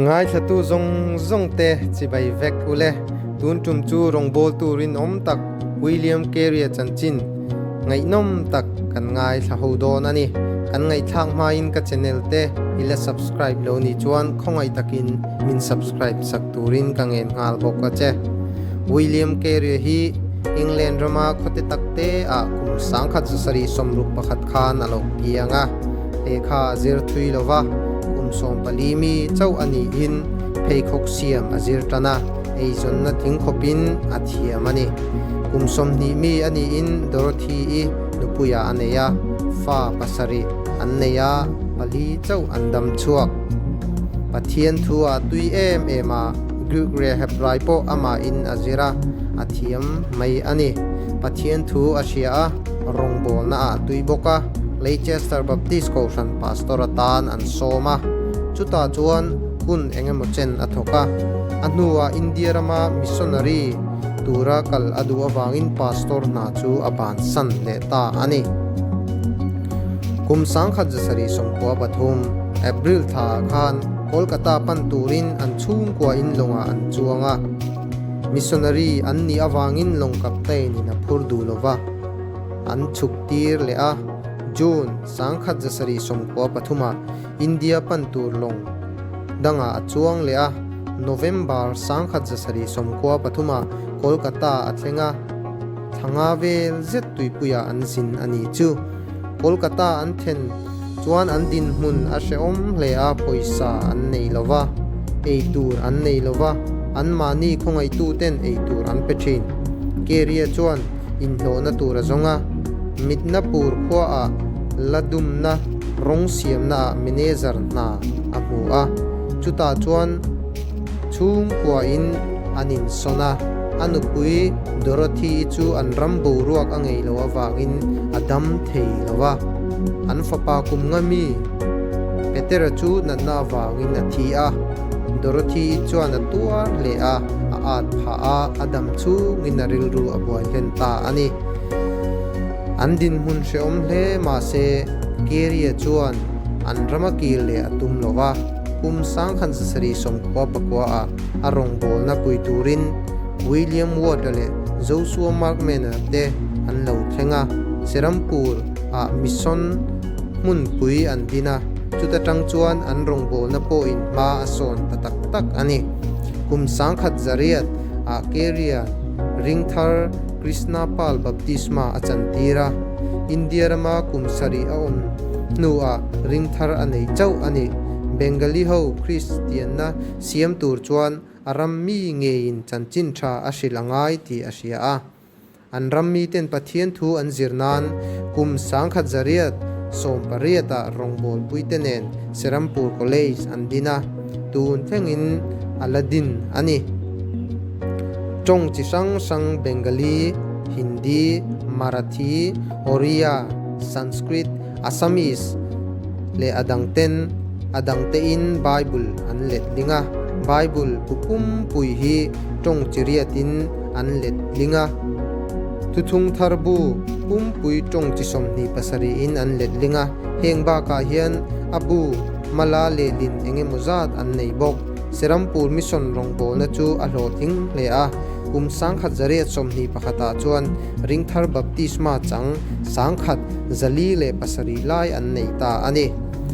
Ngaithlatu zawng zawng te chibai vek u le. Tun tum chu rawngbawltu rinawm tak William Carey-a chanchin ngaihnawm tak kan ngaithla ho dawn a ni. Kan ngaihthlak hmain ka channel te i la subscribe lo nih chuan khawngaih takin min subscribe sak turin ka ngen nghal bawk a che. William Carey-a hi England rama khawte takte ah kum 1761 khan a lo piang a. Lehkha a zir thui lo va, kum 14 mi chauh a niin pheikhawk siam a zir tan a, eizawnna tling khawpin a thiam a ni. Kum 20 mi a niin Dorothy-i nupuia a nei a, fa pasarih an nei a, pali chauh an dam chhuak. Pathian thu a tui em em a, Greek leh Hebrai pawh amahin a zir a, a thiam mai a ni. Pathian thu a hria a. Rawngbawlna ah tui bawk a, Leicester Baptist Kohhran Pastor atan an sawm a, chutah chuan hun eng emaw chen a thawk a. A hnuah India rama missionary tura kal a duh avangin pastor hna chu a bansan leh ta a ni. Kum 1793, April thla ah khan Kolkata pan turin an chhungkua in lawngah an chuang a. Missionary an nih avangin lawng captain in a phur duh lo va, an chhuk tir leh a. June 1793 ah India pan tur lawng dangah a chuang leh a, November 1793 ah Kolkata a thleng a, thla nga vel zet tuipuiah an zin a nih chu. Kolkata an then chuan an dinhmun a hrehawm hle a, pawisa an nei lo va, ei tur an nei lo va, anmahni khawngaihtuten ei tur an pe thin. Keria chuan inhlawhna tur a zawng a, Midnapur khuaah la dumna rawng siamnaah manager hna a hmu a, chutah chuan chhungkuain an insawn a, a nupui Dorothy-i chu an ram boruak a ngei loh avangin a dam thei lo a. An fapa kum nga mi Petera chu natna avangin a thi a, Dorothy-i chuan a tuar hle a, a at phah a, a dam chungin a rilru a buai hlen ta a ni. An dinhmun hrehawm hle mahse Keria chuan an rama kir leh a tum lo va, kum 1799 ah a rawngbawlna pui turin William Ward-a leh Joshua Markman-a te an lo thleng a, Serampur ah mission hmunpui an din a, chuta tang chuan an rawngbawlna pawhin hma a sawn ta tak tak a ni. Kum 1800 ah Keria ringthar Krishna Pal baptisma a chantir a, India rama kum sarih a awm hnuah ringthar a nei chauh a ni. Bengali ho Kristianna siam tur chuan a ram mi ngeiin chanchin tha a hrilh a ngai tih a hria a. An ram miten Pathian thu an zir nan kum 1880 ah rawngbawlpuite nen Serampur College an din a, tun thlengin a la din a ni. Tawng chi hrang hrang Bengali, Hindi, Marathi, Oriya, Sanskrit, Assamese leh a dangten a dangtein Bible an let ling a, Bible bu pumpui hi tawng chi riatin an let ling a, Thuthung thar bu pumpui tawng chi 27in an let ling a, heng bakah hian a bu mala lehlin eng emaw zat an nei bawk. Serampur Mission rawngbawlna chu a hlawhtling hle a, kum 1921 ah chuan Ringthar Baptisma chang 1407 lai an nei ta a ni.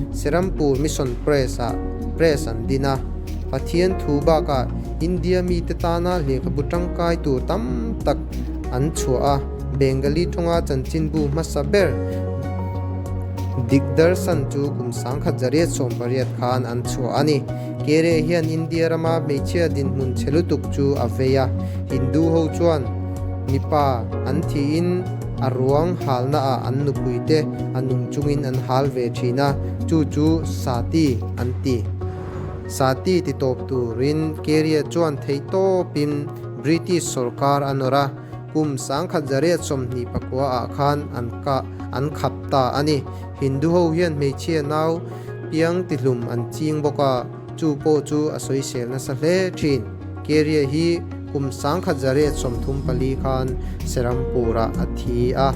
Serampur Mission Press ah press an din a, Pathian thu bakah India mite tana lehkhabu tangkai tur tam tak an chhuah a, Bengali tawnga chanchinbu hmasa ber Digdarshan chu kum 1918 khan an chhuah a ni. Kere hian India rama hmeichhia dinhmun chhe lutuk chu a vei a, Hindu ho chuan mipa an thihin a ruang halna ah an nupui te a nung chungin an hal ve thin a, chu chu Sati an ti. Sati ti tawp turin Keria chuan theihtawpin British sorkar a nawr a, kum 1929 ah khan an kah an khap ta a ni. Hindu ho hian hmeichhia nau piang tihlum an ching bawk a, chu pawh chu a sawisel nasa hle thin. Keria hi kum 1934 khan Serampur-ah a thi a,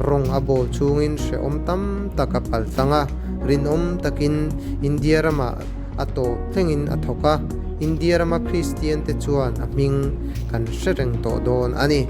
rawng a bawl chhungin hrehawm tam tak a pal tlang a, rinawm takin India ramah A tawp thlengin a thawk a, India rama Kristiante chuan a hming kan hre reng tawh dawn a ni.